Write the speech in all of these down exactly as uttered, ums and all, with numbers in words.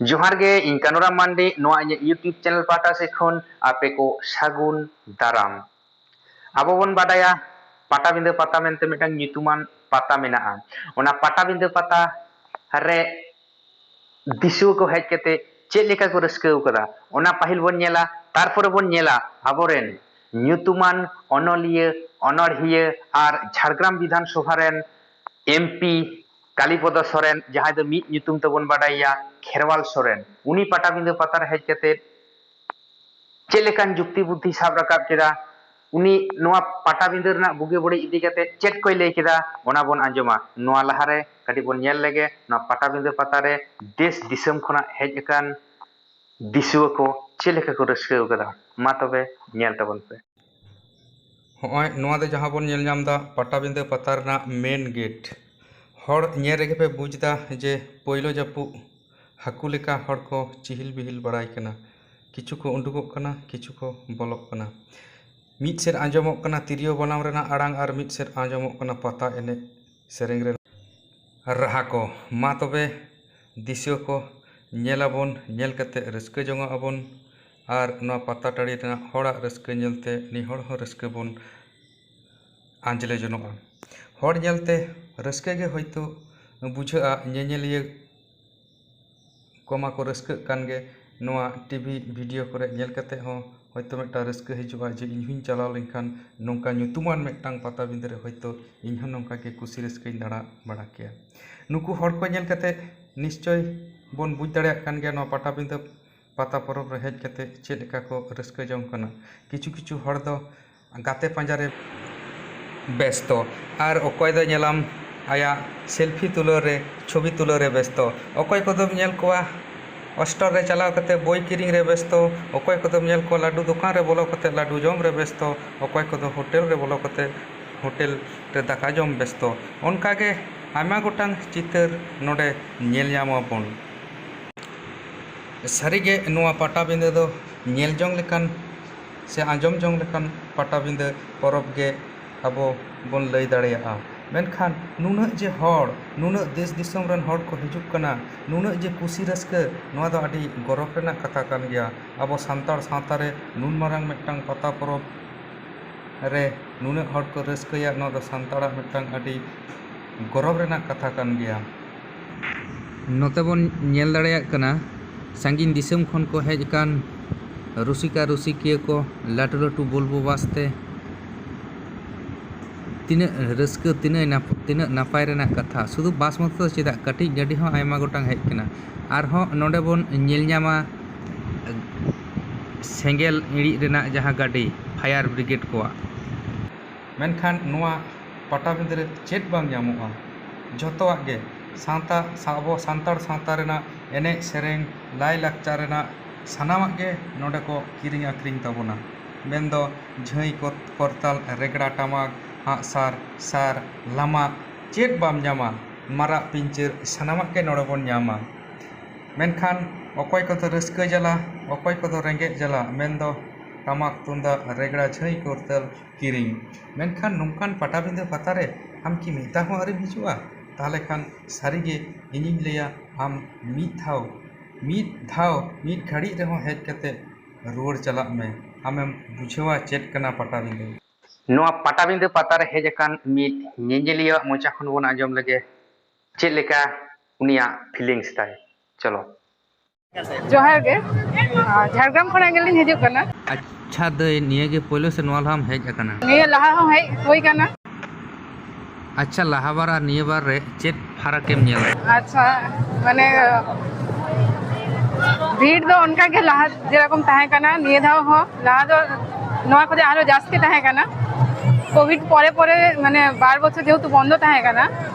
ᱡᱚᱦᱟᱨ ᱜᱮ, ᱤᱧ ᱠᱟᱱᱩᱨᱟᱢ ᱢᱟᱱᱰᱤ, ᱱᱚᱣᱟ ᱤᱧᱟᱹᱜ YouTube channel ᱯᱟᱦᱴᱟ ᱥᱮᱫ ᱠᱷᱚᱱ ᱟᱯᱮ ᱠᱚ ᱥᱟᱹᱜᱩᱱ ᱫᱟᱨᱟᱢ᱾ ᱟᱵᱚ ᱵᱚᱱ ᱵᱟᱰᱟᱭᱟ, ᱯᱟᱴᱟᱵᱤᱸᱫᱟᱹ ᱯᱟᱛᱟ ᱢᱮᱱᱛᱮ ᱢᱤᱫᱴᱟᱝ ᱧᱩᱛᱩᱢᱟᱱ ᱯᱟᱛᱟ ᱢᱮᱱᱟᱜᱼᱟ᱾ ᱚᱱᱟ ᱯᱟᱴᱟᱵᱤᱸᱫᱟᱹ ᱯᱟᱛᱟ ᱨᱮ ᱫᱤᱥᱩᱣᱟᱹ ᱠᱚ ᱦᱮᱡ ᱠᱟᱛᱮ ᱪᱮᱫ ᱞᱮᱠᱟ ᱠᱚ ᱨᱟᱹᱥᱠᱟᱹ ᱟᱠᱟᱫᱟ, ᱚᱱᱟ ᱯᱟᱹᱦᱤᱞ ᱵᱚᱱ ᱧᱮᱞᱟ᱾ ᱛᱟᱨᱯᱚᱨᱮ ᱵᱚᱱ ᱧᱮᱞᱟ ᱟᱵᱚᱨᱮᱱ ᱧᱩᱛᱩᱢᱟᱱ ᱚᱱᱚᱞᱤᱭᱟᱹ, ᱚᱱᱚᱲᱦᱤᱭᱟᱹ ᱟᱨ ᱡᱷᱟᱲᱜᱨᱟᱢ ᱵᱤᱫᱷᱟᱱ ᱥᱚᱵᱷᱟ ᱨᱮᱱ MP ᱠᱟᱞᱤᱯᱚᱫᱚ ᱥᱚᱨᱮᱱ, ᱡᱟᱦᱟᱸᱭ ᱫᱚ ᱢᱤᱫ ᱧᱩᱛᱩᱢ ᱛᱮᱵᱚᱱ ᱵᱟᱰᱟᱭᱮᱭᱟ ᱠᱷᱮᱨᱣᱟᱞ ᱥᱚᱨᱮᱱ, ᱩᱱᱤ ᱯᱟᱴᱟᱵᱤᱸᱫᱟᱹ ᱯᱟᱛᱟ ᱨᱮ ᱦᱮᱡ ᱠᱟᱛᱮ ᱪᱮᱫ ᱞᱮᱠᱟᱱ ᱡᱩᱠᱛᱤ ᱵᱩᱫᱽᱫᱷᱤ ᱥᱟᱵ ᱨᱟᱠᱟᱵ ᱠᱮᱫᱟ, ᱩᱱᱤ ᱱᱚᱣᱟ ᱯᱟᱴᱟᱵᱤᱸᱫᱟᱹ ᱨᱮᱱᱟᱜ ᱵᱩᱜᱤ ᱵᱟᱹᱲᱤᱡ ᱤᱫᱤ ᱠᱟᱛᱮ ᱪᱮᱫ ᱠᱚᱭ ᱞᱟᱹᱭ ᱠᱮᱫᱟ, ᱚᱱᱟ ᱵᱚᱱ ᱟᱸᱡᱚᱢᱟ᱾ ᱱᱚᱣᱟ ᱞᱟᱦᱟᱨᱮ ᱠᱟᱹᱴᱤᱡ ᱵᱚᱱ ᱧᱮᱞ ᱞᱮᱜᱮ ᱱᱚᱣᱟ ᱯᱟᱴᱟᱵᱤᱸᱫᱟᱹ ᱯᱟᱛᱟ ᱨᱮ ᱫᱮᱥ ᱫᱤᱥᱚᱢ ᱠᱷᱚᱱᱟᱜ ᱦᱮᱡ ᱟᱠᱟᱱ ᱫᱤᱥᱩᱣᱟᱹ ᱠᱚ ᱪᱮᱫ ᱞᱮᱠᱟ ᱠᱚ ᱨᱟᱹᱥᱠᱟᱹ ᱟᱠᱟᱫᱟ᱾ ᱢᱟ ᱛᱚᱵᱮ ᱧᱮᱞ ᱛᱟᱵᱚᱱ ᱯᱮ᱾ ᱦᱚᱸᱜᱼᱚᱭ ᱱᱚᱣᱟ ᱫᱚ ᱡᱟᱦᱟᱸ ᱵᱚᱱ ᱧᱮᱞ ᱧᱟᱢ ᱮᱫᱟ ᱯᱟᱴᱟᱵᱤᱸᱫᱟᱹ ᱯᱟᱛᱟ ᱨᱮᱱᱟᱜ main gate᱾ ᱦᱚᱲ ᱧᱮᱞ ᱨᱮᱜᱮ ᱯᱮ ᱵᱩᱡᱽ ᱮᱫᱟ ᱡᱮ ᱯᱳᱭᱞᱳ ᱡᱟᱹᱯᱩᱫ ᱦᱟᱹᱠᱩ ᱞᱮᱠᱟ ᱦᱚᱲ ᱠᱚ ᱪᱤᱦᱤᱞ ᱵᱤᱦᱤᱞ ᱵᱟᱲᱟᱭ ᱠᱟᱱᱟ᱾ ᱠᱤᱪᱷᱩ ᱠᱚ ᱩᱰᱩᱠᱚᱜ ᱠᱟᱱᱟ, ᱠᱤᱪᱷᱩ ᱠᱚ ᱵᱚᱞᱚᱜ ᱠᱟᱱᱟ᱾ ᱢᱤᱫ ᱥᱮᱫ ᱟᱸᱡᱚᱢᱚᱜ ᱠᱟᱱᱟ ᱛᱤᱨᱭᱳ ᱵᱟᱱᱟᱢ ᱨᱮᱱᱟᱜ ᱟᱲᱟᱝ ᱟᱨ ᱢᱤᱫ ᱥᱮᱫ ᱟᱸᱡᱚᱢᱚᱜ ᱠᱟᱱᱟ ᱯᱟᱛᱟ ᱮᱱᱮᱡ ᱥᱮᱨᱮᱧ ᱨᱮᱱᱟᱜ ᱨᱟᱦᱟ ᱠᱚ᱾ ᱢᱟ ᱛᱚᱵᱮ ᱫᱤᱥᱩᱣᱟᱹ ᱠᱚ ᱧᱮᱞ ᱟᱵᱚᱱ, ᱧᱮᱞ ᱠᱟᱛᱮ ᱨᱟᱹᱥᱠᱟᱹ ᱡᱚᱝᱚᱜ ᱟᱵᱚᱱ ᱟᱨ ᱱᱚᱣᱟ ᱯᱟᱛᱟ ᱴᱟᱺᱰᱤ ᱨᱮᱱᱟᱜ ᱦᱚᱲᱟᱜ ᱨᱟᱹᱥᱠᱟᱹ ᱧᱮᱞᱛᱮ ᱱᱤᱦᱚᱲ ᱦᱚᱸ ᱨᱟᱹᱥᱠᱟᱹ ᱵᱚᱱ ᱟᱸᱡᱽᱞᱮ ᱡᱚᱱᱚᱜᱼᱟ᱾ ᱦᱚᱲ ᱧᱮᱞᱛᱮ ᱨᱟᱹᱥᱠᱟᱹ ᱜᱮ ᱦᱚᱭᱛᱳ ᱵᱩᱡᱷᱟᱹᱜᱼᱟ, ᱧᱮᱧᱮᱞᱤᱭᱟᱹ ᱠᱚᱢᱟ ᱠᱚ ᱨᱟᱹᱥᱠᱟᱹᱜ ᱠᱟᱱ ᱜᱮ, ᱱᱚᱣᱟ TV video ᱠᱚᱨᱮ ᱧᱮᱞ ᱠᱟᱛᱮ ᱦᱚᱸ ᱦᱚᱭᱛᱳ ᱢᱤᱫᱴᱟᱝ ᱨᱟᱹᱥᱠᱟᱹ ᱦᱤᱡᱩᱜᱼᱟ ᱡᱮ ᱤᱧ ᱦᱚᱸᱧ ᱪᱟᱞᱟᱣ ᱞᱮᱱᱠᱷᱟᱱ ᱱᱚᱝᱠᱟ ᱧᱩᱛᱩᱢᱟᱱ ᱢᱤᱫᱴᱟᱝ ᱯᱟᱛᱟᱵᱤᱸᱫᱟᱹ ᱨᱮ ᱦᱚᱭᱛᱳ ᱤᱧ ᱦᱚᱸ ᱱᱚᱝᱠᱟ ᱜᱮ ᱠᱩᱥᱤ ᱨᱟᱹᱥᱠᱟᱹᱧ ᱫᱟᱬᱟ ᱵᱟᱲᱟ ᱠᱮᱭᱟ᱾ ᱱᱩᱠᱩ ᱦᱚᱲ ᱠᱚ ᱧᱮᱞ ᱠᱟᱛᱮ ᱱᱤᱥᱪᱳᱭ ᱵᱚᱱ ᱵᱩᱡᱽ ᱫᱟᱲᱮᱭᱟᱜ ᱠᱟᱱ ᱜᱮᱭᱟ ᱱᱚᱣᱟ ᱯᱟᱴᱟᱵᱤᱸᱫᱟᱹ ᱯᱟᱛᱟ ᱯᱚᱨᱚᱵᱽ ᱨᱮ ᱦᱮᱡ ᱠᱟᱛᱮ ᱪᱮᱫ ᱞᱮᱠᱟ ᱠᱚ ᱨᱟᱹᱥᱠᱟᱹ ᱡᱚᱝ ᱠᱟᱱᱟ᱾ ᱠᱤᱪᱷᱩ ᱠᱤᱪᱷᱩ ᱦᱚᱲ ᱫᱚ ᱜᱟᱛᱮ ᱯᱟᱸᱡᱟ ᱨᱮ ᱵᱮᱥᱛᱚ, ᱟᱨ ᱚᱠᱚᱭ ᱫᱚ ᱧᱮᱞᱟᱢ ᱟᱭᱟᱜ selfie ᱛᱩᱞᱟᱹᱣ ᱨᱮ, ᱪᱷᱚᱵᱤ ᱛᱩᱞᱟᱹᱣ ᱨᱮ ᱵᱮᱥᱛᱚ᱾ ᱚᱠᱚᱭ ᱠᱚᱫᱚᱢ ᱧᱮᱞ ᱠᱚᱣᱟ hostel ᱨᱮ ᱪᱟᱞᱟᱣ ᱠᱟᱛᱮ ᱵᱳᱭ ᱠᱤᱨᱤᱧ ᱨᱮ ᱵᱮᱥᱛᱚ, ᱚᱠᱚᱭ ᱠᱚᱫᱚᱢ ᱧᱮᱞ ᱠᱚᱣᱟ ᱞᱟᱹᱰᱩ ᱫᱚᱠᱟᱱ ᱨᱮ ᱵᱚᱞᱚ ᱠᱟᱛᱮ ᱞᱟᱹᱰᱩ ᱡᱚᱢ ᱨᱮ ᱵᱮᱥᱛᱚ, ᱚᱠᱚᱭ ᱠᱚᱫᱚ ᱦᱳᱴᱮᱞ ᱨᱮ ᱵᱚᱞᱚ ᱠᱟᱛᱮ ᱦᱳᱴᱮᱞ ᱨᱮ ᱫᱟᱠᱟ ᱡᱚᱢ ᱵᱮᱥᱛᱚ᱾ ᱚᱱᱠᱟᱜᱮ ᱟᱭᱢᱟ ᱜᱚᱴᱟᱝ ᱪᱤᱛᱟᱹᱨ ᱱᱚᱰᱮ ᱧᱮᱞ ᱧᱟᱢ ᱟᱵᱚᱱ᱾ ᱥᱟᱹᱨᱤᱜᱮ ᱱᱚᱣᱟ ᱯᱟᱴᱟᱵᱤᱸᱫᱟᱹ ᱫᱚ ᱧᱮᱞ ᱡᱚᱝ ᱞᱮᱠᱟᱱ ᱥᱮ ᱟᱸᱡᱚᱢ ᱡᱚᱝ ᱞᱮᱠᱟᱱ ᱯᱟᱴᱟᱵᱤᱸᱫᱟᱹ ᱯᱚᱨᱚᱵᱽ ᱜᱮ ᱟᱵᱚ ᱵᱚᱱ ᱞᱟᱹᱭ ᱫᱟᱲᱮᱭᱟᱜᱼᱟ᱾ ᱢᱮᱱᱠᱷᱟᱱ ᱱᱩᱱᱟᱹᱜ ᱡᱮ ᱦᱚᱲ, ᱱᱩᱱᱟᱹᱜ ᱫᱮᱥ ᱫᱤᱥᱚᱢ ᱨᱮᱱ ᱦᱚᱲ ᱠᱚ ᱦᱤᱡᱩᱜ ᱠᱟᱱᱟ, ᱱᱩᱱᱟᱹᱜ ᱡᱮ ᱠᱩᱥᱤ ᱨᱟᱹᱥᱠᱟᱹ, ᱱᱚᱣᱟ ᱫᱚ ᱟᱹᱰᱤ ᱜᱚᱨᱚᱵᱽ ᱨᱮᱱᱟᱜ ᱠᱟᱛᱷᱟ ᱠᱟᱱ ᱜᱮᱭᱟ᱾ ᱟᱵᱚ ᱥᱟᱱᱛᱟᱲ ᱥᱟᱶᱛᱟ ᱨᱮ ᱱᱩᱱ ᱢᱟᱨᱟᱝ ᱢᱤᱫᱴᱟᱝ ᱯᱟᱛᱟ ᱯᱚᱨᱚᱵᱽ ᱨᱮ ᱱᱩᱱᱟᱹᱜ ᱦᱚᱲ ᱠᱚ ᱨᱟᱹᱥᱠᱟᱹᱭᱟ, ᱱᱚᱣᱟ ᱫᱚ ᱥᱟᱱᱛᱟᱲᱟᱜ ᱢᱤᱫᱴᱟᱝ ᱟᱹᱰᱤ ᱜᱚᱨᱚᱵᱽ ᱨᱮᱱᱟᱜ ᱠᱟᱛᱷᱟ ᱠᱟᱱ ᱜᱮᱭᱟ᱾ ᱱᱚᱛᱮ ᱵᱚᱱ ᱧᱮᱞ ᱫᱟᱲᱮᱭᱟᱜ ᱠᱟᱱᱟ, ᱥᱟᱺᱜᱤᱧ ᱫᱤᱥᱚᱢ ᱠᱷᱚᱱ ᱠᱚ ᱦᱮᱡ ᱟᱠᱟᱱ ᱨᱩᱥᱤᱠᱟ ᱨᱩᱥᱤᱠᱤᱭᱟᱹ ᱠᱚ ᱞᱟᱹᱴᱩ ᱞᱟᱹᱴᱩ ᱵᱳᱞᱵᱳ ᱵᱟᱥ ᱛᱮ᱾ ᱛᱤᱱᱟᱹᱜ ᱨᱟᱹᱥᱠᱟᱹ, ᱛᱤᱱᱟᱹᱜ ᱱᱟᱯ-, ᱛᱤᱱᱟᱹᱜ ᱱᱟᱯᱟᱭ ᱨᱮᱱᱟᱜ ᱠᱟᱛᱷᱟ᱾ ᱥᱩᱫᱷᱩ ᱵᱟᱥ ᱢᱚᱛᱚ ᱫᱚ ᱪᱮᱫᱟᱜ, ᱠᱟᱹᱴᱤᱡ ᱜᱟᱹᱰᱤ ᱦᱚᱸ ᱟᱭᱢᱟ ᱜᱚᱴᱟᱝ ᱦᱮᱡ ᱠᱟᱱᱟ᱾ ᱟᱨᱦᱚᱸ ᱱᱚᱰᱮ ᱵᱚᱱ ᱧᱮᱞ ᱧᱟᱢᱟ ᱥᱮᱸᱜᱮᱞ ᱤᱬᱤᱡ ᱨᱮᱱᱟᱜ ᱡᱟᱦᱟᱸ ᱜᱟᱹᱰᱤ, ᱯᱷᱟᱭᱟᱨ ᱵᱨᱤᱜᱮᱰ ᱠᱚᱣᱟᱜ᱾ ᱢᱮᱱᱠᱷᱟᱱ ᱱᱚᱣᱟ ᱯᱟᱴᱟᱵᱤᱸᱫᱟᱹ ᱨᱮ ᱪᱮᱫ ᱵᱟᱝ ᱧᱟᱢᱚᱜᱼᱟ? ᱡᱷᱚᱛᱚᱣᱟᱜ ᱜᱮ᱾ ᱥᱟᱶᱛᱟ, ᱥᱟ-, ᱟᱵᱚ ᱥᱟᱱᱛᱟᱲ ᱥᱟᱶᱛᱟ ᱨᱮᱱᱟᱜ ᱮᱱᱮᱡ ᱥᱮᱨᱮᱧ, ᱞᱟᱭᱼᱞᱟᱠᱪᱟᱨ ᱨᱮᱱᱟᱜ ᱥᱟᱱᱟᱢᱟᱜ ᱜᱮ ᱱᱚᱰᱮ ᱠᱚ ᱠᱤᱨᱤᱧ ᱟᱹᱠᱷᱨᱤᱧ ᱛᱟᱵᱚᱱᱟ᱾ ᱢᱮᱱᱫᱚ ᱡᱷᱟᱺᱭ, ᱠᱚᱨ-, ᱠᱚᱨᱛᱟᱞ, ᱨᱮᱜᱽᱲᱟ, ᱴᱟᱢᱟᱠ, ᱟᱸᱜᱼᱥᱟᱨ, ᱥᱟᱨ, ᱞᱟᱢᱟᱜ, ᱪᱮᱫ ᱵᱟᱢ ᱧᱟᱢᱟ? ᱢᱟᱨᱟᱜ ᱯᱤᱧᱪᱟᱹᱨ, ᱥᱟᱱᱟᱢᱟᱜ ᱜᱮ ᱱᱚᱰᱮ ᱵᱚᱱ ᱧᱟᱢᱟ᱾ ᱢᱮᱱᱠᱷᱟᱱ ᱚᱠᱚᱭ ᱠᱚᱫᱚ ᱨᱟᱹᱥᱠᱟᱹ ᱡᱟᱞᱟ, ᱚᱠᱚᱭ ᱠᱚᱫᱚ ᱨᱮᱸᱜᱮᱡ ᱡᱟᱞᱟ, ᱢᱮᱱᱫᱚ ᱴᱟᱢᱟᱠ ᱛᱩᱢᱫᱟᱜ, ᱨᱮᱜᱽᱲᱟ, ᱡᱷᱟᱺᱭ, ᱠᱚᱨᱛᱟᱞ ᱠᱤᱨᱤᱧ᱾ ᱢᱮᱱᱠᱷᱟᱱ ᱱᱚᱝᱠᱟᱱ ᱯᱟᱴᱟᱵᱤᱸᱫᱟᱹ ᱯᱟᱛᱟ ᱨᱮ ᱟᱢ ᱠᱤ ᱢᱤᱫ ᱫᱷᱟᱣ ᱦᱚᱸ ᱟᱹᱣᱨᱤᱢ ᱦᱤᱡᱩᱜᱼᱟ? ᱛᱟᱦᱚᱞᱮ ᱠᱷᱟᱱ ᱥᱟᱹᱨᱤᱜᱮ ᱤᱧᱤᱧ ᱞᱟᱹᱭᱟ, ᱟᱢ ᱢᱤᱫ ᱫᱷᱟᱣ, ᱢᱤᱫ ᱫᱷᱟᱣ, ᱢᱤᱫ ᱜᱷᱟᱹᱲᱤᱡ ᱨᱮᱦᱚᱸ ᱦᱮᱡ ᱠᱟᱛᱮ ᱨᱩᱣᱟᱹᱲ ᱪᱟᱞᱟᱜ ᱢᱮ᱾ ᱟᱢᱮᱢ ᱵᱩᱡᱷᱟᱹᱣᱟ ᱪᱮᱫ ᱠᱟᱱᱟ ᱯᱟᱴᱟᱵᱤᱸᱫᱟᱹ᱾ ᱱᱚᱣᱟ ᱯᱟᱴᱟᱵᱤᱸᱫᱟᱹ ᱯᱟᱛᱟ ᱨᱮ ᱦᱮᱡ ᱟᱠᱟᱱ ᱢᱤᱫ ᱧᱮᱧᱮᱞᱤᱭᱟᱹᱣᱟᱜ ᱢᱚᱪᱟ ᱠᱷᱚᱱ ᱵᱚᱱ ᱟᱸᱡᱚᱢ ᱞᱮᱜᱮ ᱪᱮᱫ ᱞᱮᱠᱟ ᱩᱱᱤᱭᱟᱜ feelings ᱛᱟᱭ᱾ ᱪᱚᱞᱚ᱾ ᱡᱚᱦᱟᱨ ᱜᱮ᱾ ᱟᱨ ᱡᱷᱟᱲᱜᱨᱟᱢ ᱠᱷᱚᱱᱟᱜ ᱜᱮᱞᱤᱧ ᱦᱤᱡᱩᱜ ᱠᱟᱱᱟ᱾ ᱟᱪᱪᱷᱟ ᱫᱟᱹᱭ, ᱱᱤᱭᱟᱹ ᱜᱮ ᱯᱳᱭᱞᱳ ᱥᱮ ᱱᱚᱣᱟ ᱞᱟᱦᱟᱢ ᱦᱮᱡ ᱟᱠᱟᱱᱟ? ᱱᱤᱭᱟᱹ ᱞᱟᱦᱟ ᱦᱚᱸ ᱦᱮᱡ ᱦᱩᱭ ᱠᱟᱱᱟ᱾ ᱟᱪᱪᱷᱟ, ᱞᱟᱦᱟ ᱵᱟᱨ ᱟᱨ ᱱᱤᱭᱟᱹ ᱵᱟᱨ ᱨᱮ ᱪᱮᱫ ᱯᱷᱟᱨᱟᱠ ᱮᱢ ᱧᱮᱞ ᱠᱮᱫᱟ? ᱟᱪᱪᱷᱟ, ᱢᱟᱱᱮ, ᱵᱷᱤᱲ ᱫᱚ ᱚᱱᱠᱟ ᱜᱮ ᱞᱟᱦᱟ ᱡᱮᱨᱚᱠᱚᱢ ᱛᱟᱦᱮᱸ ᱠᱟᱱᱟ, ᱱᱤᱭᱟᱹ ᱫᱷᱟᱣ ᱦᱚᱸ᱾ ᱞᱟᱦᱟ ᱫᱚ ᱱᱚᱣᱟ ᱠᱷᱚᱱᱟᱜ ᱟᱨᱚ ᱡᱟᱹᱥᱛᱤ ᱛᱟᱦᱮᱸ ᱠᱟᱱᱟ᱾ ᱠᱳᱵᱷᱤᱰ ᱯᱚᱨᱮ ᱯᱚᱨᱮ, ᱢᱟᱱᱮ, ᱵᱟᱨ ᱵᱚᱪᱷᱚᱨ ᱡᱮᱦᱮᱛᱩ ᱵᱚᱱᱫᱚ ᱛᱟᱦᱮᱸ ᱠᱟᱱᱟ,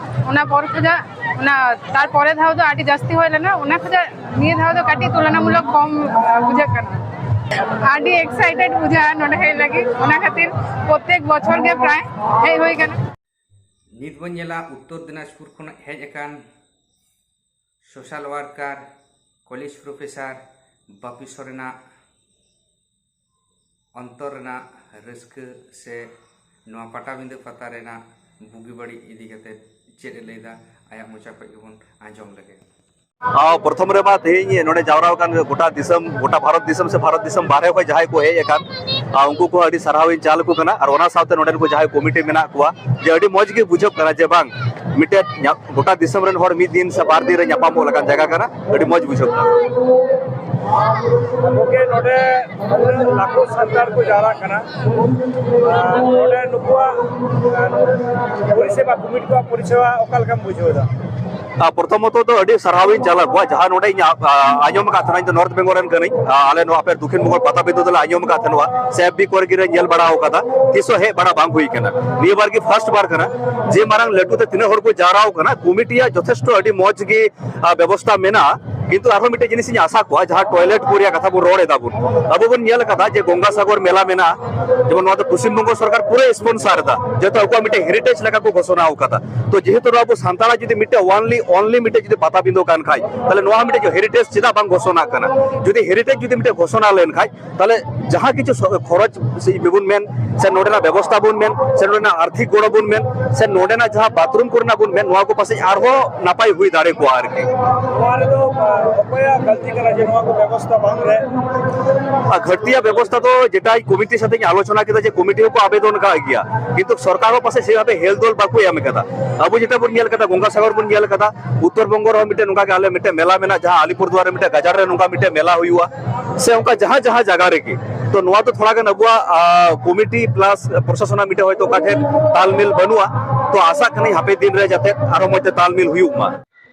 ᱚᱱᱟ ᱯᱚᱨ ᱠᱷᱚᱱᱟᱜ, ᱚᱱᱟ ᱛᱟᱨᱯᱚᱨᱮ ᱫᱷᱟᱣ ᱫᱚ ᱟᱹᱰᱤ ᱡᱟᱹᱥᱛᱤ ᱦᱩᱭ ᱞᱮᱱᱟ, ᱚᱱᱟ ᱠᱷᱚᱱᱟᱜ ᱱᱤᱭᱟᱹ ᱫᱷᱟᱣ ᱫᱚ ᱠᱟᱹᱴᱤᱡ ᱛᱩᱞᱚᱱᱟᱢᱩᱞᱚᱠ ᱠᱚᱢ, ᱟᱸ, ᱵᱩᱡᱷᱟᱹᱜ ᱠᱟᱱᱟ᱾ ᱟᱹᱰᱤ excited ᱵᱩᱡᱷᱟᱹᱜᱼᱟ ᱱᱚᱰᱮ ᱦᱮᱡ ᱞᱟᱹᱜᱤᱫ, ᱚᱱᱟ ᱠᱷᱟᱹᱛᱤᱨ ᱯᱨᱚᱛᱮᱠ ᱵᱚᱪᱷᱚᱨ ᱜᱮ ᱯᱨᱟᱭ ᱦᱮᱡ ᱦᱩᱭ ᱠᱟᱱᱟ᱾ ᱱᱤᱛ ᱵᱚᱱ ᱧᱮᱞᱟ ᱩᱛᱛᱚᱨ ᱫᱤᱱᱟᱡᱽᱯᱩᱨ ᱠᱷᱚᱱᱟᱜ ᱦᱮᱡ ᱟᱠᱟᱱ social worker, college professor ᱵᱟᱯᱤ ᱥᱚᱨᱮᱱᱟᱜ ᱚᱱᱛᱚᱨ ᱨᱮᱱᱟᱜ ᱨᱟᱹᱥᱠᱟᱹ ᱥᱮ ᱱᱚᱣᱟ ᱯᱟᱴᱟᱵᱤᱸᱫᱟᱹ ᱯᱟᱛᱟ ᱨᱮᱱᱟᱜ ᱵᱩᱜᱤ ᱵᱟᱹᱲᱤᱡ ᱤᱫᱤ ᱠᱟᱛᱮ ᱪᱮᱫ ᱮ ᱞᱟᱹᱭᱫᱟ, ᱟᱭᱟᱜ ᱢᱚᱪᱟ ᱠᱷᱚᱱ ᱜᱮᱵᱚᱱ ᱟᱸᱡᱚᱢ ᱞᱮᱜᱮ᱾ ᱟᱨ ᱯᱨᱚᱛᱷᱚᱢ ᱨᱮᱢᱟ ᱛᱮᱦᱮᱧ ᱱᱚᱰᱮ ᱡᱟᱣᱨᱟ ᱟᱠᱟᱱ ᱜᱚᱴᱟ ᱫᱤᱥᱚᱢ, ᱜᱚᱴᱟ ᱵᱷᱟᱨᱚᱛ ᱫᱤᱥᱚᱢ ᱥᱮ ᱵᱷᱟᱨᱚᱛ ᱫᱤᱥᱚᱢ ᱵᱟᱦᱨᱮ ᱠᱷᱚᱱ ᱡᱟᱦᱟᱸᱭ ᱠᱚ ᱦᱮᱡ ᱟᱠᱟᱱ, ᱟᱨ ᱩᱱᱠᱩ ᱠᱚᱦᱚᱸ ᱟᱹᱰᱤ ᱥᱟᱨᱦᱟᱣ ᱤᱧ ᱪᱟᱞ ᱟᱠᱚ ᱠᱟᱱᱟ᱾ ᱟᱨ ᱚᱱᱟ ᱥᱟᱶᱛᱮ ᱱᱚᱰᱮᱱ ᱠᱚ ᱡᱟᱦᱟᱸᱭ ᱠᱚᱢᱤᱴᱤ ᱢᱮᱱᱟᱜ ᱠᱚᱣᱟ, ᱡᱮ ᱟᱹᱰᱤ ᱢᱚᱡᱽ ᱜᱮ ᱵᱩᱡᱷᱟᱹᱜ ᱠᱟᱱᱟ ᱡᱮ ᱵᱟᱝ, ᱢᱤᱫᱴᱮᱡ ᱧᱟ-, ᱜᱚᱴᱟ ᱫᱤᱥᱚᱢ ᱨᱮᱱ ᱦᱚᱲ ᱢᱤᱫ ᱫᱤᱱ ᱥᱮ ᱵᱟᱨ ᱫᱤᱱ ᱨᱮ ᱧᱟᱯᱟᱢᱚᱜ ᱞᱮᱠᱟᱱ ᱡᱟᱭᱜᱟ ᱠᱟᱱᱟ, ᱟᱹᱰᱤ ᱢᱚᱡᱽ ᱵᱩᱡᱷᱟᱹᱜ ᱠᱟᱱᱟ᱾ ᱜᱚᱢᱠᱮ, ᱱᱚᱰᱮ ᱩᱱᱟᱹᱜ ᱞᱟᱠᱷᱚ ᱥᱟᱱᱛᱟᱲ ᱠᱚ ᱡᱟᱣᱨᱟᱜ ᱠᱟᱱᱟ, ᱟᱨ ᱱᱚᱰᱮ ᱱᱩᱠᱩᱣᱟᱜ, ᱟᱨ ᱯᱚᱨᱤᱥᱮᱵᱟ, ᱠᱚᱢᱤᱴᱤ ᱠᱚᱣᱟᱜ ᱯᱚᱨᱤᱥᱮᱵᱟ ᱚᱠᱟ ᱞᱮᱠᱟᱢ ᱵᱩᱡᱷᱟᱹᱣ ᱮᱫᱟ? ᱟᱨ ᱯᱨᱚᱛᱷᱚᱢᱚᱛᱚ ᱫᱚ ᱟᱹᱰᱤ ᱥᱟᱨᱦᱟᱣ ᱤᱧ ᱪᱟᱞ ᱟᱠᱚᱣᱟ, ᱡᱟᱦᱟᱸ ᱱᱚᱰᱮ ᱤᱧ, ᱟ, ᱟ, ᱟᱸᱡᱚᱢ ᱟᱠᱟᱫ ᱛᱟᱦᱮᱱᱟ, ᱤᱧ ᱫᱚ ᱱᱚᱨᱛᱷ ᱵᱮᱝᱜᱚᱞ ᱨᱮᱱ ᱠᱟᱹᱱᱟᱹᱧ᱾ ᱟ, ᱟᱞᱮ ᱱᱚᱣᱟ ᱟᱯᱮ ᱫᱚᱠᱷᱤᱱ ᱵᱮᱝᱜᱚᱞ ᱯᱟᱴᱟᱵᱤᱸᱫᱷᱟᱹ ᱫᱚᱞᱮ ᱟᱸᱡᱚᱢ ᱟᱠᱟᱫ ᱛᱟᱦᱮᱱᱟ, ᱥᱮ ᱮᱯᱷ ᱵᱤ ᱠᱚᱨᱮ ᱜᱮᱞᱮ ᱧᱮᱞ ᱵᱟᱲᱟ ᱟᱠᱟᱫᱟ, ᱛᱤᱥ ᱦᱚᱸ ᱦᱮᱡ ᱵᱟᱲᱟ ᱵᱟᱝ ᱦᱩᱭ ᱟᱠᱟᱱᱟ᱾ ᱱᱤᱭᱟᱹ ᱵᱟᱨ ᱜᱮ ᱯᱷᱟᱥᱴ ᱵᱟᱨ ᱠᱟᱱᱟ᱾ ᱡᱮ ᱢᱟᱨᱟᱝ ᱞᱟᱹᱴᱩ ᱛᱮ ᱛᱤᱱᱟᱹᱜ ᱦᱚᱲ ᱠᱚ ᱡᱟᱣᱨᱟ ᱟᱠᱟᱱᱟ, ᱠᱚᱢᱤᱴᱤᱭᱟᱜ ᱡᱚᱛᱷᱮᱥᱴᱚ ᱟᱹᱰᱤ ᱢᱚᱡᱽ ᱜᱮ, ᱟ, ᱵᱮᱵᱚᱥᱛᱷᱟ ᱢᱮᱱᱟᱜᱼᱟ᱾ ᱠᱤᱱᱛᱩ ᱟᱨᱦᱚᱸ ᱢᱤᱫᱴᱮᱡ ᱡᱤᱱᱤᱥ ᱤᱧ ᱟᱥᱟ ᱠᱚᱣᱟ, ᱡᱟᱦᱟᱸ ᱴᱚᱭᱞᱮᱴ ᱠᱚ ᱨᱮᱭᱟᱜ ᱠᱟᱛᱷᱟ ᱵᱚᱱ ᱨᱚᱲ ᱮᱫᱟ ᱵᱚᱱ, ᱟᱵᱚ ᱵᱚᱱ ᱧᱮᱞ ᱟᱠᱟᱫᱟ ᱡᱮ ᱜᱚᱝᱜᱟᱥᱟᱜᱚᱨ ᱢᱮᱞᱟ ᱢᱮᱱᱟᱜᱼᱟ, ᱡᱮᱢᱚᱱ ᱱᱚᱣᱟ ᱫᱚ ᱯᱚᱥᱪᱤᱢ ᱵᱚᱝᱜᱚ ᱥᱚᱨᱠᱟᱨ ᱯᱩᱨᱟᱹ ᱥᱯᱚᱱᱥᱟᱨ ᱮᱫᱟ, ᱡᱮᱦᱮᱛᱩ ᱟᱠᱚᱣᱟᱜ ᱢᱤᱫᱴᱮᱡ ᱦᱮᱨᱤᱴᱮᱡᱽ ᱞᱮᱠᱟ ᱠᱚ ᱜᱷᱳᱥᱚᱱᱟ ᱟᱠᱟᱫᱟ᱾ ᱛᱚ ᱡᱮᱦᱮᱛᱩ ᱱᱚᱣᱟ ᱟᱵᱚ ᱥᱟᱱᱛᱟᱲᱟᱜ ᱡᱩᱫᱤ ᱢᱤᱫᱴᱮᱡ ᱚᱱᱞᱤ, ᱚᱱᱞᱤ ᱢᱤᱫᱴᱮᱡ ᱡᱩᱫᱤ ᱯᱟᱛᱟᱵᱤᱸᱫᱟᱹ ᱠᱟᱱ ᱠᱷᱟᱡ, ᱛᱟᱦᱞᱮ ᱱᱚᱣᱟ ᱦᱚᱸ ᱢᱤᱫᱴᱮᱡ ᱦᱮᱨᱤᱴᱮᱡᱽ ᱪᱮᱫᱟᱜ ᱵᱟᱝ ᱜᱷᱳᱥᱚᱱᱟ ᱠᱟᱱᱟ? ᱡᱩᱫᱤ ᱦᱮᱨᱤᱴᱮᱡᱽ ᱡᱩᱫᱤ ᱢᱤᱫᱴᱮᱡ ᱜᱷᱳᱥᱚᱱᱟ ᱞᱮᱱ ᱠᱷᱟᱡ, ᱛᱟᱦᱞᱮ ᱡᱟᱦᱟᱸ ᱠᱤᱪᱷᱩ ᱥᱚ-, ᱠᱷᱚᱨᱚᱪ ᱥᱮ ᱵᱚᱱ ᱢᱮᱱ, ᱥᱮ ᱱᱚᱰᱮᱱᱟᱜ ᱵᱮᱵᱚᱥᱛᱷᱟ ᱵᱚᱱ ᱢᱮᱱ, ᱥᱮ ᱱᱚᱰᱮᱱᱟᱜ ᱟᱨᱛᱷᱤᱠ ᱜᱚᱲᱚ ᱵᱚᱱ ᱢᱮᱱ, ᱥᱮ ᱱᱚᱰᱮᱱᱟᱜ ᱡᱟᱦᱟᱸ ᱵᱟᱛᱷᱨᱩᱢ ᱠᱚᱨᱮᱱᱟᱜ ᱵᱚᱱ ᱢᱮᱱ, ᱱᱚᱣᱟ ᱠᱚ ᱯᱟᱥᱮᱡ ᱟᱨᱦᱚᱸ ᱱᱟᱯᱟᱭ ᱦᱩᱭ ᱫᱟᱲᱮ ᱠᱚᱜᱼᱟ ᱟᱨᱠᱤ᱾ ᱱᱚᱣᱟ ᱨᱮᱫᱚ, ᱟ, ᱚᱠᱚᱭᱟᱜ ᱜᱟᱹᱞᱛᱤ ᱠᱟᱱᱟ ᱡᱮ ᱱᱚᱣᱟ ᱠᱚ ᱵᱮᱵᱚᱥᱛᱷᱟ ᱵᱟᱝ ᱨᱮ? ᱟᱨ ᱜᱷᱟᱹᱴᱛᱤᱭᱟᱜ ᱵᱮᱵᱚᱥᱛᱷᱟ ᱫᱚ ᱡᱮᱴᱟ ᱠᱚᱢᱤᱴᱤ ᱥᱟᱛᱮᱧ ᱟᱞᱳᱪᱚᱱᱟ ᱠᱮᱫᱟ ᱡᱮ ᱠᱚᱢᱤᱴᱤ ᱦᱚᱸᱠᱚ ᱟᱵᱮᱫᱚᱱ ᱟᱠᱟᱫ ᱜᱮᱭᱟ, ᱠᱤᱱᱛᱩ ᱥᱚᱨᱠᱟᱨ ᱦᱚᱸ ᱯᱟᱥᱮᱡ ᱥᱮᱵᱷᱟᱵᱮ ᱦᱮᱞ ᱫᱚᱞ ᱵᱟᱠᱚ ᱮᱢ ᱟᱠᱟᱫᱟ᱾ ᱟᱵᱚ ᱡᱮᱴᱟ ᱵᱚᱱ ᱧᱮᱞ ᱟᱠᱟᱫᱟ, ᱜᱚᱝᱜᱟᱥᱟᱜᱚᱨ ᱵᱚᱱ ᱧᱮᱞ ᱟᱠᱟᱫᱟ, ᱩᱛᱛᱚᱨ ᱵᱚᱝᱜᱚ ᱨᱮᱦᱚᱸ ᱢᱤᱫᱴᱮᱱ ᱱᱚᱝᱠᱟ ᱜᱮ ᱟᱞᱮ ᱢᱤᱫᱴᱮᱱ ᱢᱮᱞᱟ ᱢᱮᱱᱟᱜᱼᱟ, ᱡᱟᱦᱟᱸ ᱟᱞᱤᱯᱩᱨᱫᱩᱣᱟᱨ ᱨᱮ ᱢᱤᱫᱴᱮᱱ ᱜᱟᱡᱟᱲ ᱨᱮ ᱱᱚᱝᱠᱟ ᱢᱤᱫᱴᱮᱱ ᱢᱮᱞᱟ ᱦᱩᱭᱩᱜᱼᱟ, ᱥᱮ ᱚᱱᱠᱟ ᱡᱟᱦᱟᱸ ᱡᱟᱦᱟᱸ ᱡᱟᱭᱜᱟ ᱨᱮᱜᱮ᱾ ᱛᱚ ᱱᱚᱣᱟ ᱫᱚ ᱛᱷᱚᱲᱟ ᱜᱟᱱ ᱟᱵᱚᱣᱟᱜ, ᱟ, ᱠᱚᱢᱤᱴᱤ ᱯᱞᱟᱥ ᱯᱨᱚᱥᱟᱥᱚᱱᱟᱜ ᱢᱤᱫᱴᱮᱱ ᱦᱚᱭᱛᱳ ᱚᱠᱟ ᱴᱷᱮᱱ ᱛᱟᱞᱢᱤᱞ ᱵᱟᱹᱱᱩᱜᱼᱟ᱾ ᱛᱚ ᱟᱥᱟᱜ ᱠᱟᱹᱱᱟᱹᱧ ᱦᱟᱯᱮ ᱫᱤᱱ ᱨᱮ ᱡᱟᱛᱮ ᱟᱨᱦᱚᱸ ᱢᱚᱡᱽ ᱛᱮ ᱛᱟᱞᱢᱤᱞ ᱦᱩᱭᱩᱜ ᱢᱟ᱾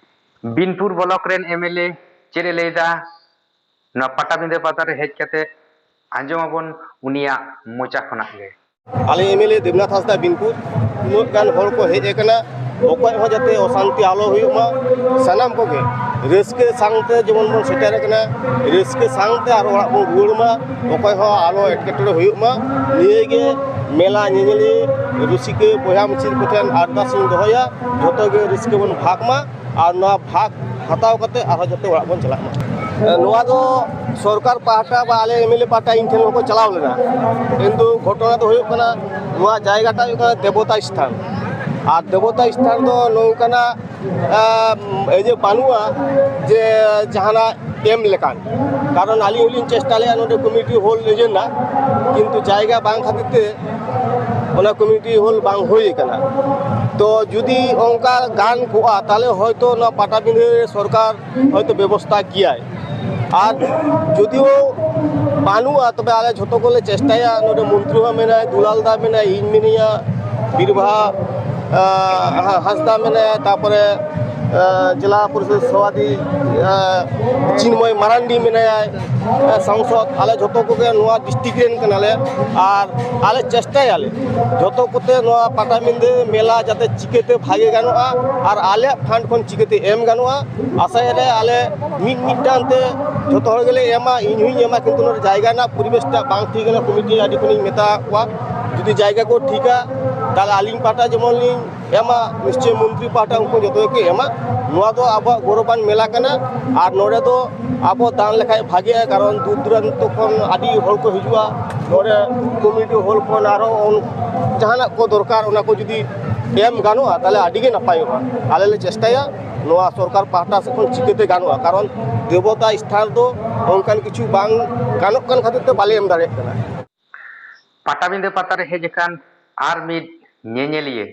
ᱵᱤᱱᱯᱩᱨ ᱵᱞᱚᱠ ᱨᱮᱱ ᱮᱢ ᱮᱞ ᱮ ᱪᱮᱫ ᱮ ᱞᱟᱹᱭᱫᱟ, ᱱᱚᱣᱟ ᱯᱟᱴᱟᱵᱤᱸᱫᱟᱹ ᱯᱟᱛᱟ ᱨᱮ ᱦᱮᱡ ᱠᱟᱛᱮ ᱟᱸᱡᱚᱢ ᱟᱵᱚᱱ ᱩᱱᱤᱭᱟᱜ ᱢᱚᱪᱟ ᱠᱷᱚᱱᱟᱜ ᱜᱮ᱾ ᱟᱞᱮ ᱮᱢ ᱮᱞ ᱮ ᱫᱮᱵᱽᱱᱟᱛᱷ ᱦᱟᱸᱥᱫᱟ ᱵᱤᱱᱯᱩᱨ, ᱩᱱᱟᱹᱜ ᱜᱟᱱ ᱦᱚᱲ ᱠᱚ ᱦᱮᱡ ᱟᱠᱟᱱᱟ, ᱚᱠᱚᱭ ᱦᱚᱸ ᱡᱟᱛᱮ ᱚᱥᱟᱱᱛᱤ ᱟᱞᱚ ᱦᱩᱭᱩᱜ ᱢᱟ, ᱥᱟᱱᱟᱢ ᱠᱚᱜᱮ ᱨᱟᱹᱥᱠᱟᱹ ᱥᱟᱶᱛᱮ ᱡᱮᱢᱚᱱ ᱵᱚᱱ ᱥᱮᱴᱮᱨ ᱟᱠᱟᱱᱟ, ᱨᱟᱹᱥᱠᱟᱹ ᱥᱟᱶᱛᱮ ᱟᱨ ᱚᱲᱟᱜ ᱵᱚᱱ ᱨᱩᱣᱟᱹᱲ ᱢᱟ, ᱚᱠᱚᱭ ᱦᱚᱸ ᱟᱞᱚ ᱮᱴᱠᱮᱴᱚᱬᱮ ᱦᱩᱭᱩᱜ ᱢᱟ᱾ ᱱᱤᱭᱟᱹ ᱜᱮ ᱢᱮᱞᱟ ᱧᱮᱧᱮᱞᱤᱭᱟᱹ ᱨᱩᱥᱤᱠᱟ ᱵᱚᱭᱦᱟ ᱢᱤᱥᱤᱨ ᱠᱚᱴᱷᱮᱱ ᱟᱨᱫᱟᱥ ᱤᱧ ᱫᱚᱦᱚᱭᱟ, ᱡᱷᱚᱛᱚ ᱜᱮ ᱨᱟᱹᱥᱠᱟᱹ ᱵᱚᱱ ᱵᱷᱟᱜᱽ ᱢᱟ᱾ ᱟᱨ ᱱᱚᱣᱟ ᱵᱷᱟᱜᱽ ᱦᱟᱛᱟᱣ ᱠᱟᱛᱮ ᱟᱨᱦᱚᱸ ᱡᱟᱛᱮ ᱚᱲᱟᱜ ᱵᱚᱱ ᱪᱟᱞᱟᱜ ᱢᱟ᱾ ᱱᱚᱣᱟ ᱫᱚ ᱥᱚᱨᱠᱟᱨ ᱯᱟᱦᱴᱟ ᱵᱟ ᱟᱞᱮ ᱮᱢ ᱮᱞ ᱮ ᱯᱟᱦᱴᱟ ᱤᱧ ᱴᱷᱮᱱ ᱦᱚᱸᱠᱚ ᱪᱟᱞᱟᱣ ᱞᱮᱱᱟ, ᱠᱤᱱᱛᱩ ᱜᱷᱚᱴᱚᱱᱟ ᱫᱚ ᱦᱩᱭᱩᱜ ᱠᱟᱱᱟ, ᱱᱚᱣᱟ ᱡᱟᱭᱜᱟᱴᱟᱜ ᱦᱩᱭᱩᱜ ᱠᱟᱱᱟ ᱫᱮᱵᱚᱛᱟ ᱥᱛᱷᱟᱱ᱾ ᱟᱨ ᱫᱮᱵᱚᱛᱟ ᱥᱛᱷᱟᱱ ᱫᱚ ᱱᱚᱝᱠᱟᱱᱟᱜ ᱮᱡᱮ ᱵᱟᱹᱱᱩᱜᱼᱟ ᱡᱮ ᱡᱟᱦᱟᱱᱟᱜ ᱮᱢ ᱞᱮᱠᱟᱱ᱾ ᱠᱟᱨᱚᱱ ᱟᱹᱞᱤᱧ ᱦᱚᱸᱞᱤᱧ ᱪᱮᱥᱴᱟ ᱞᱮᱫᱼᱟ ᱱᱚᱰᱮ ᱠᱚᱢᱤᱴᱤ ᱦᱚᱞ ᱤᱭᱟᱹ ᱨᱮᱱᱟᱜ, ᱠᱤᱱᱛᱩ ᱡᱟᱭᱜᱟ ᱵᱟᱝ ᱠᱷᱟᱹᱛᱤᱨ ᱛᱮ ᱚᱱᱟ ᱠᱚᱢᱤᱴᱤ ᱦᱚᱞ ᱵᱟᱝ ᱦᱩᱭ ᱟᱠᱟᱱᱟ᱾ ᱛᱚ ᱡᱩᱫᱤ ᱚᱱᱠᱟ ᱜᱟᱱ ᱠᱚᱜᱼᱟ, ᱛᱟᱦᱚᱞᱮ ᱦᱚᱭᱛᱳ ᱱᱚᱣᱟ ᱯᱟᱴᱟᱵᱤᱸᱫᱷᱟᱹ ᱥᱚᱨᱠᱟᱨ ᱦᱚᱭᱛᱳ ᱵᱮᱵᱚᱥᱛᱷᱟ ᱠᱮᱭᱟᱭ᱾ ᱟᱨ ᱡᱩᱫᱤᱭᱳ ᱵᱟᱹᱱᱩᱜᱼᱟ, ᱛᱚᱵᱮ ᱟᱞᱮ ᱡᱷᱚᱛᱚ ᱠᱚᱞᱮ ᱪᱮᱥᱴᱟᱭᱟ᱾ ᱱᱚᱰᱮ ᱢᱚᱱᱛᱨᱤ ᱦᱚᱸ ᱢᱮᱱᱟᱭ, ᱫᱩᱞᱟᱞ ᱫᱟ ᱢᱮᱱᱟᱭ, ᱤᱧ ᱢᱤᱱᱟᱹᱧᱟ, ᱵᱤᱨᱵᱟᱦᱟ ᱟᱸ, ᱦᱟᱸᱥᱫᱟ ᱢᱮᱱᱟᱭᱟ, ᱛᱟᱯᱚᱨᱮ ᱟᱸ, ᱡᱮᱞᱟ ᱯᱚᱨᱤᱥᱚᱫ ᱥᱚᱵᱷᱟᱯᱚᱛᱤ ᱟᱸ, ᱪᱤᱱᱢᱚᱭ ᱢᱟᱨᱟᱱᱰᱤ ᱢᱮᱱᱟᱭᱟ, ᱟᱸ, ᱥᱟᱝᱥᱚᱫ᱾ ᱟᱞᱮ ᱡᱷᱚᱛᱚ ᱠᱚᱜᱮ ᱱᱚᱣᱟ ᱰᱤᱥᱴᱨᱤᱠᱴ ᱨᱮᱱ ᱠᱟᱱᱟᱞᱮ᱾ ᱟᱨ ᱟᱞᱮ ᱪᱮᱥᱴᱟᱭᱟᱞᱮ ᱡᱷᱚᱛᱚ ᱠᱚᱛᱮ ᱱᱚᱣᱟ ᱯᱟᱴᱟᱵᱤᱸᱫᱷᱟᱹ ᱢᱮᱞᱟ ᱡᱟᱛᱮ ᱪᱤᱠᱟᱹᱛᱮ ᱵᱷᱟᱜᱮ ᱜᱟᱱᱚᱜᱼᱟ ᱟᱨ ᱟᱞᱮᱭᱟᱜ ᱯᱷᱟᱱᱰ ᱠᱷᱚᱱ ᱪᱤᱠᱟᱹᱛᱮ ᱮᱢ ᱜᱟᱱᱚᱜᱼᱟ᱾ ᱟᱥᱟᱭᱟᱞᱮ ᱟᱞᱮ ᱢᱤᱫ ᱢᱤᱫᱴᱟᱝ ᱛᱮ ᱡᱷᱚᱛᱚ ᱦᱚᱲ ᱜᱮᱞᱮ ᱮᱢᱟ, ᱤᱧ ᱦᱚᱸᱧ ᱮᱢᱟ, ᱠᱤᱱᱛᱩ ᱱᱚᱰᱮ ᱡᱟᱭᱜᱟ ᱨᱮᱱᱟᱜ ᱯᱚᱨᱤᱵᱮᱥ ᱴᱟᱜ ᱵᱟᱝ ᱴᱷᱤᱠ ᱠᱟᱱᱟ᱾ ᱠᱚᱢᱤᱴᱤ ᱟᱹᱰᱤ ᱠᱷᱚᱱᱤᱧ ᱢᱮᱛᱟ ᱠᱚᱣᱟ, ᱡᱩᱫᱤ ᱡᱟᱭᱜᱟ ᱠᱚ ᱴᱷᱤᱠᱟ, ᱛᱟᱦᱞᱮ ᱟᱹᱞᱤᱧ ᱯᱟᱦᱴᱟ ᱡᱮᱢᱚᱱ ᱞᱤᱧ ᱮᱢᱟ, ᱱᱤᱥᱪᱚᱭ ᱢᱚᱱᱛᱨᱤ ᱯᱟᱦᱴᱟ ᱩᱱᱠᱩ ᱡᱚᱛᱚ ᱜᱮᱠᱚ ᱮᱢᱟ᱾ ᱱᱚᱣᱟ ᱫᱚ ᱟᱵᱚᱣᱟᱜ ᱜᱚᱨᱚᱵᱟᱱ ᱢᱮᱞᱟ ᱠᱟᱱᱟ᱾ ᱟᱨ ᱱᱚᱰᱮ ᱫᱚ ᱟᱵᱚ ᱫᱟᱱ ᱞᱮᱠᱷᱟᱡ ᱵᱷᱟᱜᱮᱜᱼᱟ, ᱠᱟᱨᱚᱱ ᱫᱩᱨ ᱫᱩᱨᱟᱱᱛᱚ ᱠᱷᱚᱱ ᱟᱹᱰᱤ ᱦᱚᱲ ᱠᱚ ᱦᱤᱡᱩᱜᱼᱟ ᱱᱚᱰᱮ᱾ ᱠᱚᱢᱤᱴᱤ ᱦᱚᱞ ᱠᱷᱚᱱ ᱟᱨᱦᱚᱸ ᱚᱱ-, ᱡᱟᱦᱟᱱᱟᱜ ᱠᱚ ᱫᱚᱨᱠᱟᱨ, ᱚᱱᱟ ᱠᱚ ᱡᱩᱫᱤ ᱮᱢ ᱜᱟᱱᱚᱜᱼᱟ, ᱛᱟᱦᱞᱮ ᱟᱹᱰᱤ ᱜᱮ ᱱᱟᱯᱟᱭᱚᱜᱼᱟ᱾ ᱟᱞᱮ ᱞᱮ ᱪᱮᱥᱴᱟᱭᱟ ᱱᱚᱣᱟ ᱥᱚᱨᱠᱟᱨ ᱯᱟᱦᱴᱟ ᱥᱮᱫ ᱠᱷᱚᱱ ᱪᱤᱠᱟᱹᱛᱮ ᱜᱟᱱᱚᱜᱼᱟ, ᱠᱟᱨᱚᱱ ᱫᱮᱵᱚᱛᱟ ᱥᱛᱷᱟᱱ ᱫᱚ ᱚᱱᱠᱟᱱ ᱠᱤᱪᱷᱩ ᱵᱟᱝ ᱜᱟᱱᱚᱜ ᱠᱟᱱ ᱠᱷᱟᱹᱛᱤᱨ ᱛᱮ ᱵᱟᱞᱮ ᱮᱢ ᱫᱟᱲᱮᱭᱟᱜ ᱠᱟᱱᱟ᱾ ᱯᱟᱴᱟᱵᱤᱸᱫᱟᱹ ᱯᱟᱛᱟ ᱨᱮ ᱦᱮᱡ ᱟᱠᱟᱱ ᱟᱨ ᱢᱤᱫ ᱧᱮᱧᱮᱞᱤᱭᱟᱹ᱾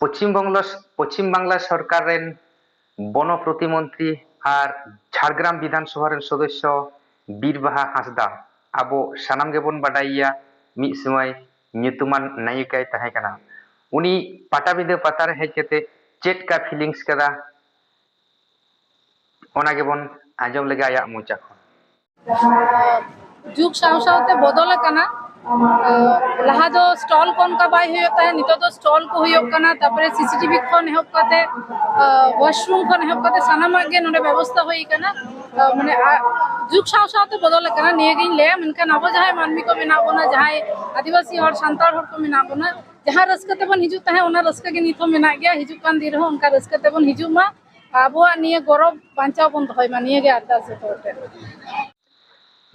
ᱯᱚᱪᱷᱤᱢ ᱵᱚᱝᱜᱚ, ᱯᱚᱪᱷᱤᱢ ᱵᱟᱝᱞᱟ ᱥᱚᱨᱠᱟᱨ ᱨᱮᱱ ᱵᱚᱱᱚ ᱯᱨᱚᱛᱤᱢᱚᱱᱛᱨᱤ ᱟᱨ ᱡᱷᱟᱲᱜᱨᱟᱢ ᱵᱤᱫᱷᱟᱱ ᱥᱚᱵᱷᱟ ᱨᱮᱱ ᱥᱚᱫᱚᱥᱥᱚ ᱵᱤᱨᱵᱟᱦᱟ ᱦᱟᱸᱥᱫᱟ ᱟᱵᱚ ᱥᱟᱱᱟᱢ ᱜᱮᱵᱚᱱ ᱵᱟᱰᱟᱭᱮᱭᱟ, ᱢᱤᱫ ᱥᱚᱢᱚᱭ ᱧᱩᱛᱩᱢᱟᱱ ᱱᱟᱭᱤᱠᱟᱭ ᱛᱟᱦᱮᱸ ᱠᱟᱱᱟ᱾ ᱩᱱᱤ ᱯᱟᱴᱟᱵᱤᱸᱫᱟᱹ ᱯᱟᱛᱟ ᱨᱮ ᱦᱮᱡ ᱠᱟᱛᱮ ᱪᱮᱫ ᱠᱟ ᱯᱷᱤᱞᱤᱝᱥ ᱠᱟᱫᱟ, ᱚᱱᱟ ᱜᱮᱵᱚᱱ ᱟᱸᱡᱚᱢ ᱞᱮᱜᱮ ᱟᱭᱟᱜ ᱢᱚᱪᱟ ᱠᱷᱚᱱ᱾ ᱡᱩᱜᱽ ᱥᱟᱶ ᱥᱟᱶᱛᱮ ᱵᱚᱫᱚᱞ ᱟᱠᱟᱱᱟ᱾ ᱞᱟᱦᱟ ᱫᱚ ᱥᱴᱚᱞ ᱠᱚ ᱚᱱᱠᱟ ᱵᱟᱭ ᱦᱩᱭᱩᱜ ᱛᱟᱦᱮᱸᱫ, ᱱᱤᱛᱚᱜ ᱫᱚ ᱥᱴᱚᱞ ᱠᱚ ᱦᱩᱭᱩᱜ ᱠᱟᱱᱟ, ᱛᱟᱨᱯᱚᱨᱮ ᱥᱤᱥᱤᱴᱤᱵᱷᱤ ᱠᱷᱚᱱ ᱮᱦᱚᱵ ᱠᱟᱛᱮ ᱣᱟᱥᱨᱩᱢ ᱠᱷᱚᱱ ᱮᱦᱚᱵ ᱠᱟᱛᱮ ᱥᱟᱱᱟᱢᱟᱜ ᱜᱮ ᱱᱚᱰᱮ ᱵᱮᱵᱚᱥᱛᱷᱟ ᱦᱩᱭ ᱟᱠᱟᱱᱟ᱾ ᱢᱟᱱᱮ ᱡᱩᱜᱽ ᱥᱟᱶ ᱥᱟᱶᱛᱮ ᱵᱚᱫᱚᱞ ᱟᱠᱟᱱᱟ, ᱱᱤᱭᱟᱹᱜᱤᱧ ᱞᱟᱹᱭᱟ᱾ ᱢᱮᱱᱠᱷᱟᱱ ᱟᱵᱚ ᱡᱟᱦᱟᱸᱭ ᱢᱟᱹᱱᱢᱤ ᱠᱚ ᱢᱮᱱᱟᱜ ᱵᱚᱱᱟ, ᱡᱟᱦᱟᱸᱭ ᱟᱹᱫᱤᱵᱟᱹᱥᱤ ᱦᱚᱲ, ᱥᱟᱱᱛᱟᱲ ᱦᱚᱲ ᱠᱚ ᱢᱮᱱᱟᱜ ᱵᱚᱱᱟ, ᱡᱟᱦᱟᱸ ᱨᱟᱹᱥᱠᱟᱹ ᱛᱮᱵᱚᱱ ᱦᱤᱡᱩᱜ ᱛᱟᱦᱮᱸᱫ, ᱚᱱᱟ ᱨᱟᱹᱥᱠᱟᱹ ᱜᱮ ᱱᱤᱛ ᱦᱚᱸ ᱢᱮᱱᱟᱜ ᱜᱮᱭᱟ᱾ ᱦᱤᱡᱩᱜ ᱠᱟᱱ ᱫᱤᱱ ᱨᱮᱦᱚᱸ ᱚᱱᱠᱟ ᱨᱟᱹᱥᱠᱟᱹ ᱛᱮᱵᱚᱱ ᱦᱤᱡᱩᱜ ᱢᱟ᱾ ᱟᱵᱚᱣᱟᱜ ᱱᱤᱭᱟᱹ ᱜᱚᱨᱚᱵᱽ ᱵᱟᱧᱪᱟᱣ ᱵᱚᱱ ᱫᱚᱦᱚᱭ ᱢᱟ, ᱱᱤᱭᱟᱹ ᱜᱮ ᱟᱨᱫᱟᱥ ᱡᱚᱛᱚ ᱦᱚᱲ ᱴᱷᱮᱱ᱾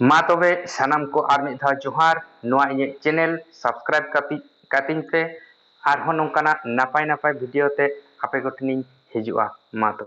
ᱢᱟ ᱛᱚᱵᱮ ᱥᱟᱱᱟᱢ ᱠᱚ ᱟᱨ ᱢᱤᱫ ᱫᱷᱟᱣ ᱡᱚᱦᱟᱨ᱾ ᱱᱚᱣᱟ ᱤᱧᱟᱹᱜ ᱪᱮᱱᱮᱞ ᱥᱟᱵᱥᱠᱨᱟᱭᱤᱵ ᱠᱟᱹᱛᱤ-, ᱠᱟᱹᱛᱤᱧ ᱯᱮ᱾ ᱟᱨᱦᱚᱸ ᱱᱚᱝᱠᱟᱱᱟᱜ ᱱᱟᱯᱟᱭ ᱱᱟᱯᱟᱭ video ᱛᱮ ᱟᱯᱮ ᱠᱚᱴᱷᱮᱱᱤᱧ ᱦᱤᱡᱩᱜᱼᱟ᱾ ᱢᱟ ᱛᱚᱵᱮ᱾